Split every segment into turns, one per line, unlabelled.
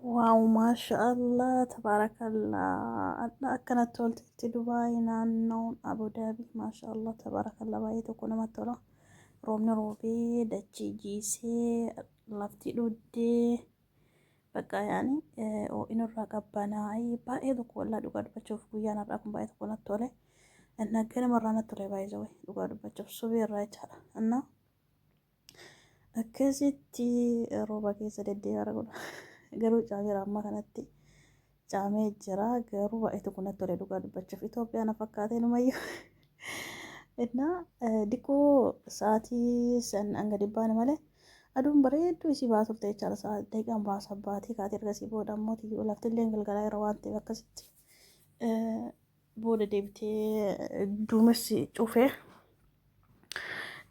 Wow, maashaallah, tabaarakallaa. Adda akkanatti tolteetti Dubaay, naannoon Abudaabii, maashaallah, tabaarakallaa, baay'ee tokko namatti tola. Roobni roobee dachii jiisee lafti dhuddee bakka yaani ho'in irraa qabbanaa'ee baay'ee tokko wallaa dhugaa dubbachuuf guyyaan har'aa kun baay'ee tokko natti tole. Innaa ganama irraa natti tole baay'ee zawee dhugaa dubbachuuf subii irraa jechaadha. Innaa akkasitti rooba keessa deddeemaa godha. Garuu caameera, amma kanatti caamee jira. Garuu baay'ee tokko natti tole dhugaa dubbachuuf. Itoophiyaa na fakkaatee numayyuu. Innaa diqoo sa'aatii san hanga dhibbaani malee aduun bareedduu isii baa turte jechaadha. Sa'a daqiiqaa muraasa baatee kaatee ergasii booda ammoo lafti illee galgalaa yeroo waan ta'eef akkasitti booda deebitee duumessi cufee.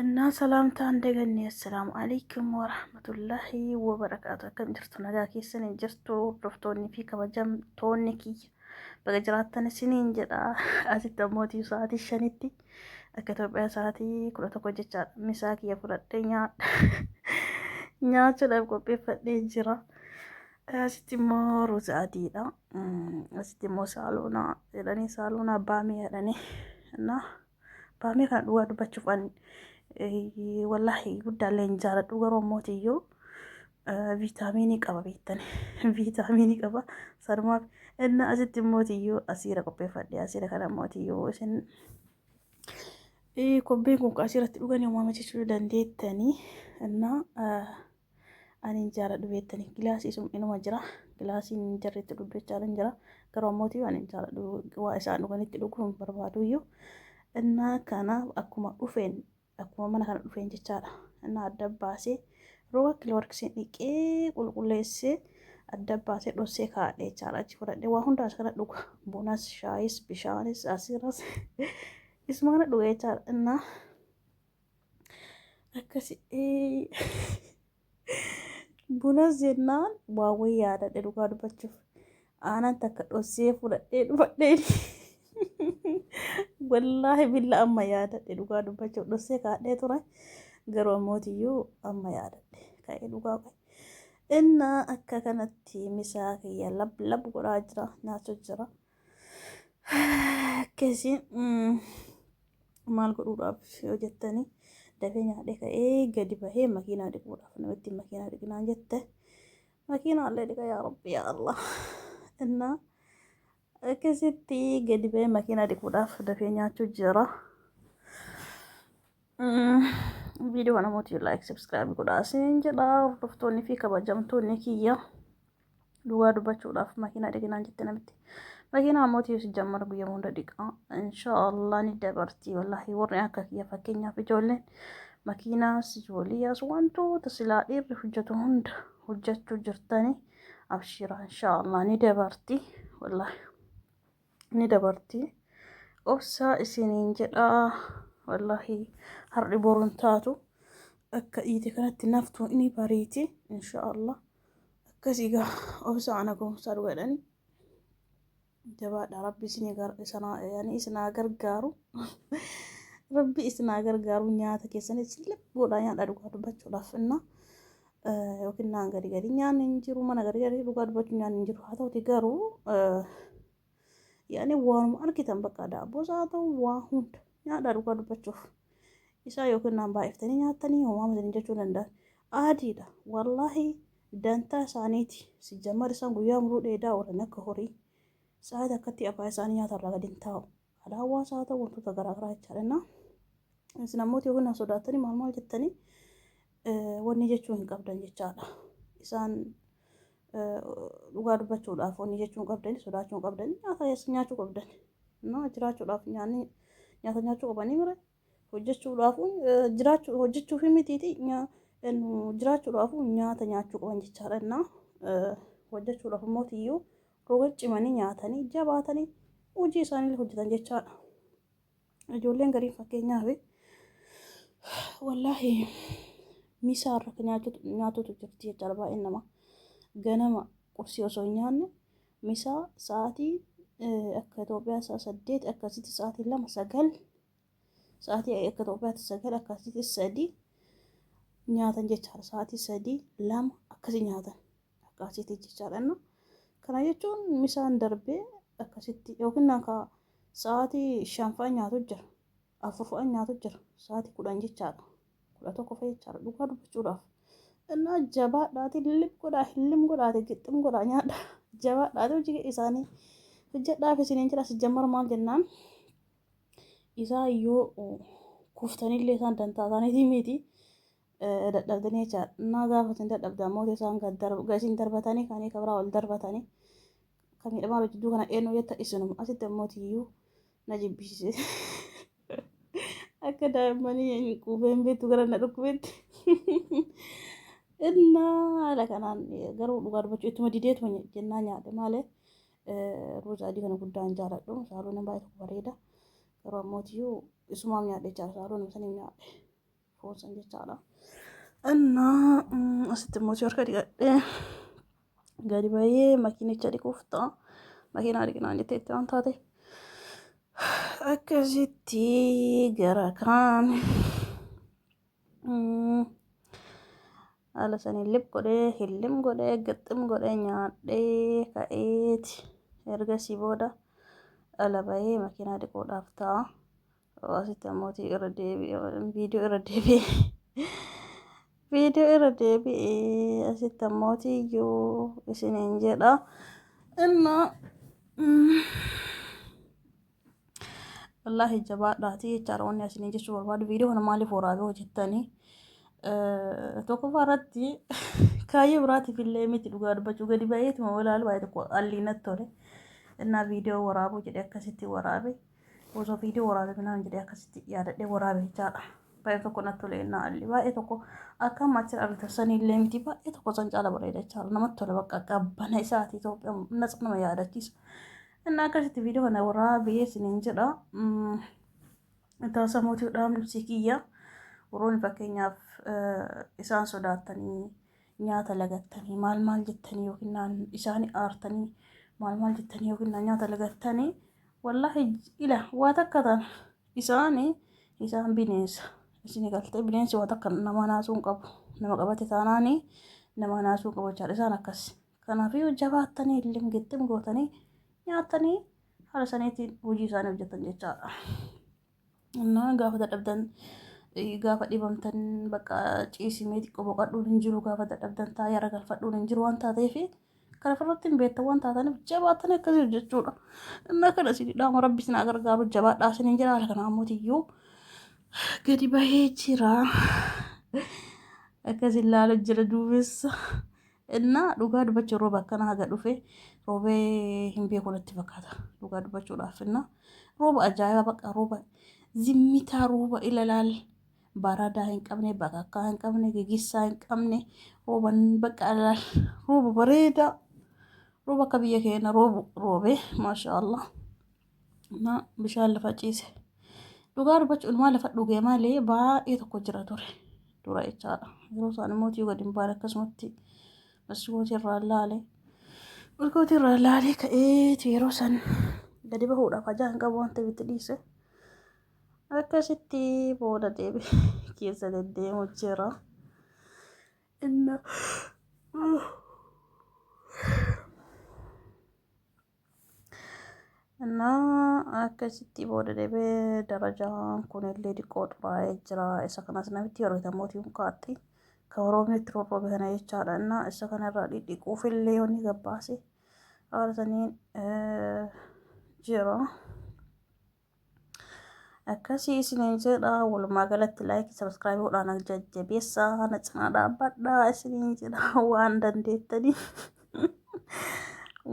Innaa salaamtaan daganne, assalaamu alaikum warahmatullaahi wabarakaatu. Akkam jirtu? Nagaa keessanii jirtu? Hordoftoonni fi kabajamtoonni kiyya, baga jiraattan isiniin jedha. Asitti ammoo sa'aatii 5tti, akka Itoophiyaa sa'aatii 11 jechaadha. Misaa kiyya fudhadhee nyaadha. Nyaachuudhaaf qopheeffadhee jira. Asitti immoo ruuza adiidha. Asitti immoo saaluunaa jedhanii, saaluunaa baamii jedhanii. Innaa baamii kana dhugaa dubbachuuf ani wallaahi guddaallee hin jaaladhu, garuu ammootiyyuu viitaamiinii qaba beektani. Viitaamiinii qaba. Sanumaaf inni asitti immootiyyuu asiira qopheeffadhe. Asiira kana ammootiyyuu isin kobbeen kun asiirratti dhuganii uumama jechuu dandeettanii. Innaa ani hin jaaladhu beektani. Gilaasii sun inuma jira. Gilaasiin jarri itti dhugdu jechaa hin jira. Garuu ammootii ani hin jaaladhu, waa isaan dhuganitti dhuguu hin barbaadu iyyuu. Innaa kanaaf akkuma dhufeen, akkuma mana kana dhufeen jechaadha. Innaa adda baasee rooba kilooriksiin dhiqee qulqulleessee adda baasee dhossee kaa'adhe jechaadha. Achi fudhadhee waa hundaa as kana dhuga. Bunas, shaayis, bishaanis, asiiras isuma kana dhuga jechaadha. Innaa akkasi bunas jennaan waa wayii yaadadhe dhugaa dubbachuuf. Aanan takka dhossee fudhadhee dhufadhee, wallaahi billa amma yaadadhe dhugaa dubbachuuf, dhossee kaadhee ture, garuu ammootiyyuu amma yaadadhe ka'ee dhugaa qabe. Innaa akka kanatti misaa kiyya lab lab godhaa jira, nyaachuu jira. Akkasii maal godhuudhaaf yoo jettanii, dafee nyaadhee ka'ee gadi bahee makiinaa dhiquudhaaf. Namitti makiinaa dhiqinaan jette, makiinaa illee dhiqa, yaa rabbi, yaa Allah. Innaa akkasitti gadi bahee makiinaa dhiquudhaaf dafee nyaachuu jira. Viidiyoo kana mootii like, subscribe godhaa isin jedha, hordoftoonni fi kabajamtoonni kiyya. Dhugaa dubbachuudhaaf makiinaa dhiqinaan jette namitti. Makiinaa mootii si jammara guyyaa hunda dhiqa. Inshaallah ni dabarti wallaahi. Warri akka kiyya fakkeenyaaf ijoolleen makiinaas ijoollees wantoota silaa dhiirri hojjetu hunda hojjechuu jirtanii, abshira, inshaallah ni dabarti, wallaahi ni dabarti. Obsaa isiniin jedha, wallaahi har'i boruun taatu akka dhiite kanatti naftu ni bariiti inshaallah. Akkasii gaa obsa ana goomsaa dhugadhani jabaadha. Rabbi isinii isinaa gargaaru, rabbi isinaa gargaaru. Nyaata keessanis lubbuudhaa nyaadha dhugaa dubbachuudhaaf. Inna yookiin naan gadi gadi nyaanni hin jiru, mana gadi gadi dhugaa dubbachuu nyaanni hin jiru. Haa ta'uti garuu yaani waanuma argitan bakka daabboos haa ta'u waa hunda nyaadha dhugaa dubbachuuf. Isaa yookiin naan baay'iftanii nyaattanii homaa isin jechuu danda'an. Aadiidha wallaahi, dantaa isaaniiti. Si jammar isaan guyyaa muruu dheedaa oolan akka horii. Sa'aatii akkatti afaan isaanii nyaata irraa gadi hin taa'u. Alaawwaas haa ta'u wantoota garaagaraa jechaadha. Isin ammoo yookiin na sodaattanii maal maal jettanii wanni jechuu hin qabdan jechaadha. Isaan dhugaa dubbachuudhaaf wanni jechuu hin qabdani, sodaachuu hin qabdani, nyaata nyaachuu qabdan. Jiraachuudhaaf nyaanni nyaata nyaachuu qabanii mire, hojjechuudhaaf jiraachuu hojjechuuf mitiiti, jiraachuudhaaf nyaata nyaachuu qaban jechaadha. Innaa hojjechuudhaaf immoo tiyyuu roga cimanii nyaatanii jabaatanii hojii isaanii hojjetan jechaadha. Ijoolleen gariin fakkeenyaaf wallaahi misaa irra nyaatutu jirti jechaadha baay'een namaa. Ganama qursii osoo hin nyaanne misaa sa'aatii akka Itoophiyaa sa'a 8, akkasitti sa'aatii 2, 9, sa'aatii akka Itoophiyaatti 9, akkasitti 3 nyaatan jechaadha. Sa'aatii 3, 2 akkasi nyaatan. Akkaasitti jechaadha. Kana jechuun misaan darbee akkasitti yookiin akka sa'aatii 5 fa'a nyaatu jira. 4 fa'a nyaatu jira. Sa'aatii 10 jechaadha. 11 fa'a jechaadha. Dhugaa dubbachuudhaaf. Innaa jabaadhaati lib godhaa hillim godhaati gixxim godhaa nyaadha. Jabaadhaati hojii isaanii hojjedhaaf isiniin jedha. Sijjammar maal jennaan isaa yoo kuftanillee isaan dantaa isaaniitii miti dadhabdanii jechaadha. Innaa gaafa isin dadhabdan mootii isaan isin darbatanii kaanii kabiraa ol darbatanii kan miidhamaa jidduu kana eenyu jetta isinuma asitti ammoo tiyyuu na jibbisiise. Akka daa'immanii hin quufee hin beektu gara na dhukkubetti. Innaa haala kanaan garuu dhugaa dubbachuu ittuma dideetuma jennaa nyaadhe malee ruuza adii kana guddaa hin jaaladhu. Saaluun baay'ee tokko bareeda. Garuu ammoo tiyyuu isumaaf nyaadhe jechaadha. Saaluun saniif nyaadhe. Foon san jechaadha. Innaa asitti immoo harka dhiqadhee gadi bahee makiinicha dhiquuf ta'a. Makiinaa dhiqnaan jettee itti waan taate. Akkasitti gara kaan haala saniin lip godhee hillim godhee gixxim godhee nyaadhee ka'eeti ergasii booda ala bahee makiinaa dhiquudhaaf ta'a. Asitti ammoo irra deebi'ee viidiyoo irra deebi'ee viidiyoo irra deebi'ee asitti ammoo iyyuu isiniin jedha. Innaa wallaahi jabaadhaati jechaadha wanni asiniin jechuu barbaadu. Viidiyoo kana maaliif waraabee hojjettanii? Tokkoffaa irratti kaayyoo biraatiif illee miti, dhugaa dubbachuu gadi baay'eetuma walaalu baay'ee tokko allii natti tole. Innaa viidiyoo waraabuu jedhee akkasitti waraabe. Osoo viidiyoo waraabe minaan jedhee akkasitti yaadadhee waraabe jechaadha. Baay'ee tokko natti tole innaa alli baay'ee tokko akka amma achi argitan sanii illee miti, baay'ee tokko san caala bareeda jechaadha. Namatti tola, bakka qabbana isaati Itoophiyaa natsa nama yaadachiisa. Innaa akkasitti viidiyoo kana waraabee isiniin jedha. Taasa mootii dhaamsi kiyya warroonni fakkeenyaaf isaan sodaattanii nyaata lagattanii maal maal jettanii yookiin isaanii aartanii maal maal jettanii yookiin nyaata lagattanii, wallaahi ila waa takka ta'an isaanii isaan bineensa isin galtee bineensi waa takka nama naasuu hin qabu, nama qabate taanaanii nama naasuu hin qabu jechaadha isaan akkas. Kanaafuu jabaattanii illee gixxim gootanii nyaatanii haala saniitiin hojii isaanii hojjetan jechaadha. Innaa gaafa dadhabdan, gaafa dhibamtan, bakka ciisimee xiqqoo boqadhuun hin jiru, gaafa dadhabdan taa'ee hara galfadhuun hin jiru waan taateef kana ofirratti hin beektan waan taataniif jabaatanii akkasii hojjechuudha. Innaa kana isin dhaama, rabbi isin haa gargaaru, jabaadhaa isiniin jira. Haala kana ammoo iyyuu gadi bahee jira. Akkas ilaalu jira duumessa. Innaa dhugaa dubbachuu rooba akkana haga dhufe roobee hin beeku natti fakkaata dhugaa dubbachuudhaaf. Innaa rooba ajaa'ibaa, bakka rooba zimmitaa, rooba ilalaal baradaa hin qabne, bakakkaa hin qabne, gigissaa hin qabne, rooba bakka ilaal rooba bareedaa, rooba akka biyya keenya roobu roobee, maasha Allah. Innaa bishaan lafa ciise. Dhugaa dubbachuu ilmaa lafa dhugee malee baay'ee tokko jira ture dura jechaadha. Yeroo isaan immoo tiyuu gadi hin baane akkasumatti maskootii irraa laale. Maskootii irraa laalee ka'eeti yeroo san gadi bahuudhaaf ajaa hin qabu waan ta'eef itti dhiise. Akkasitti booda deebi'ee keessa deddeemu jira. Inna እና akkasitti booda deebi'ee darajaan kunillee xiqqoo xuraa'ee jira. Isa kanas namitti yeroo mootii mukaatti kan roobni itti rorroobe kana jechaadha. Innaa isa kanarraa dhidhiquufillee wanni gabbaase haala saniin jira. Akkasii isiniin jedha. Walumaa galatti like, subscribe godhaan jajjabeessaa, na cinaa dhaabbadhaa isiniin jedha. Waan dandeettanii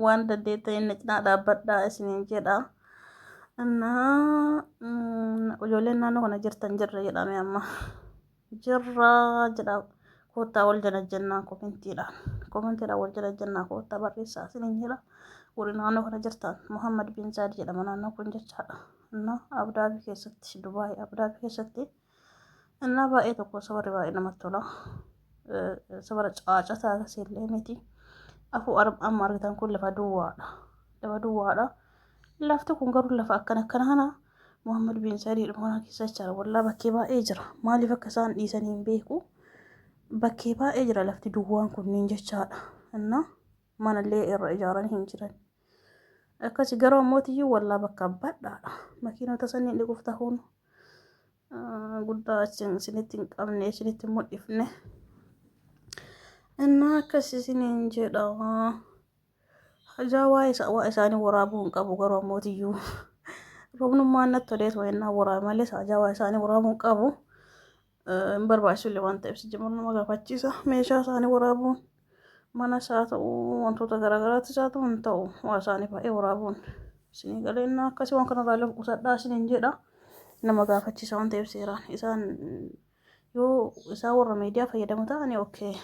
waan dandeettanii na cinaa dhaabbadhaa isiniin jedha. Innaa ijoolleen naannoo kana jirtan jirra jedhame amma jirra jedha, koottaa wal jala jennaa, commentiidhaan wal jala jennaa, koottaa barreessaa isiniin jedha. Warri naannoo kana jirtan, Muhammad bin Zaid jedhama naannoo kun jechaadha. Innaa Abudaabii keessatti, Dubaay Abudaabii keessatti. Innaa baay'ee tokko safarri baay'ee namatti tola. Safara caacataa akkasiillee miti. Afuu amma argitan kun lafa duwwaadha. Lafa duwwaadha. Lafti kun garuu lafa akkana akkana kana Muhammad bin Said jedhamu kana keessa jechaadha. Wallaa bakkee baay'ee jira. Maaliif akka isaan dhiisanii hin beeku. Bakkee baay'ee jira lafti duwwaan kunniin jechaadha. Inna manallee irra ijaaranii hin jiran. Akkasi garuu ammootiyyuu wallaa bakka badhaadha. Makiinota sanniin dhiquuf tahuun guddaa isinitti hin qabne, isinitti hin mul'ifne. Innaa akkas isiniin jedha. Hajaa waa isaanii waraabuu hin qabu, garuu ammootiyyuu roobnummaan natti toleet wayinaa waraabe malee hajaa waa isaanii waraabuu hin qabu. Hin barbaachisu illee waan ta'eef si nama gaafachiisa. Meeshaa isaanii waraabuun mana isaa ta'uu, wantoota garaagaraattis haa ta'u, hin ta'u waa isaanii baay'ee waraabuun. Isinii galeennaa akkasii waan kanarraa illee qusadhaa isiniin jedha. Nama gaafachiisa waan ta'eef seeraan isaan yoo isaan warra miidiyaa fayyadamu ta'anii, okay,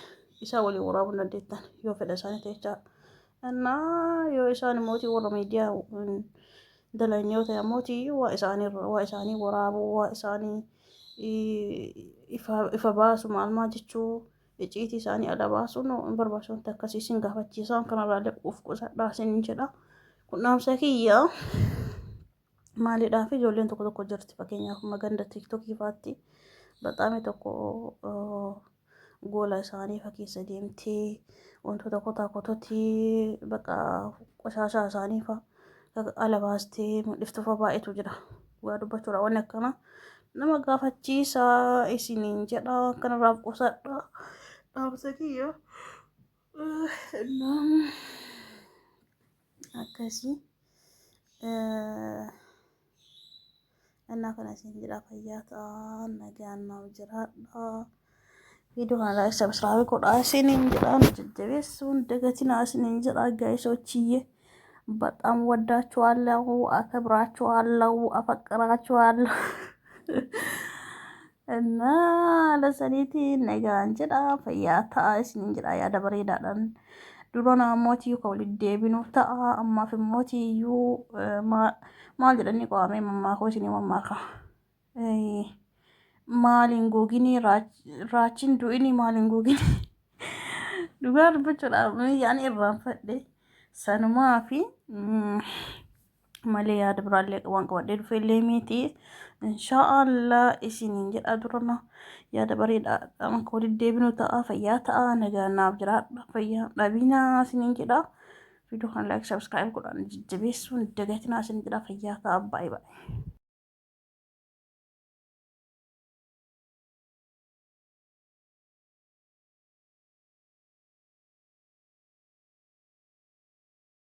isaan waliin waraabuu hin dandeettan yoo fedha isaanii ta'e jechaadha. Innaa yoo isaan mootii warra miidiyaa dalan yoo ta'e, mootii waa isaanii waraabuu, waa isaanii ifa baasu, maal maal jechuu, icciitii isaanii ala baasuun hin barbaachisu. Wanti akkasii isin gaafachiisa, kanarraa illee of qusadhaa isin jedha. Kun dhaamsa kiyya. Maaliidhaaf ijoolleen tokko tokko jirti, fakkeenyaaf maganda TikTokii faatti baxaame tokko gola isaanii fa keessa deemtee wantoota kotaa kototti bakka qoshaashaa isaanii fa ala baastee mul'iftu fa baay'eetu jira. Dhugaa dubbachuudha, wanni akkana nama gaafachiisa isiniin jedha, kanarraa of qusadha, dhaamsa kiyya. Akkasii. Innaa kana isin jedha, fayyaa ta'a, nagaan naaf jiraadha. Viidiyoo kana like, subscribe godhaa isiniin jedha, nu jajjabeessuun dagatinaa isiniin jedha. Guys ኦችዬ በጣም ወዳችኋለሁ፣ አከብራችኋለሁ፣ አፈቅራችኋለሁ እና lasaniiti nagaan jedha, fayyaa ta'a isiniin jedha. Yaada bareedaadhaan dura namootii kan walitti deebinu ta'a. Ammaaf immootiyyuu maal jedhanii qo'amee mammaakoo isinii mammaaka. Maaliin goginii raachiin du'inii maaliin goginii, dhugaa dubbachuudhaaf yaani irraanfadhe sanumaa fi malee yaada biraallee waan qabadhee dhufeellee miti. Inshaallah isiniin jedha, durana yaada bareedaadhaan akka walitti deebinu ta'a. Fayyaa ta'a, nagaa naaf jiraadha, fayyaa dhabinaa isiniin jedha. Viidiyoo kana like, subscribe godhaan jajjabeessuun dagatinaa isiniin jedha. Fayyaa ta'a, baay'ee baay'ee.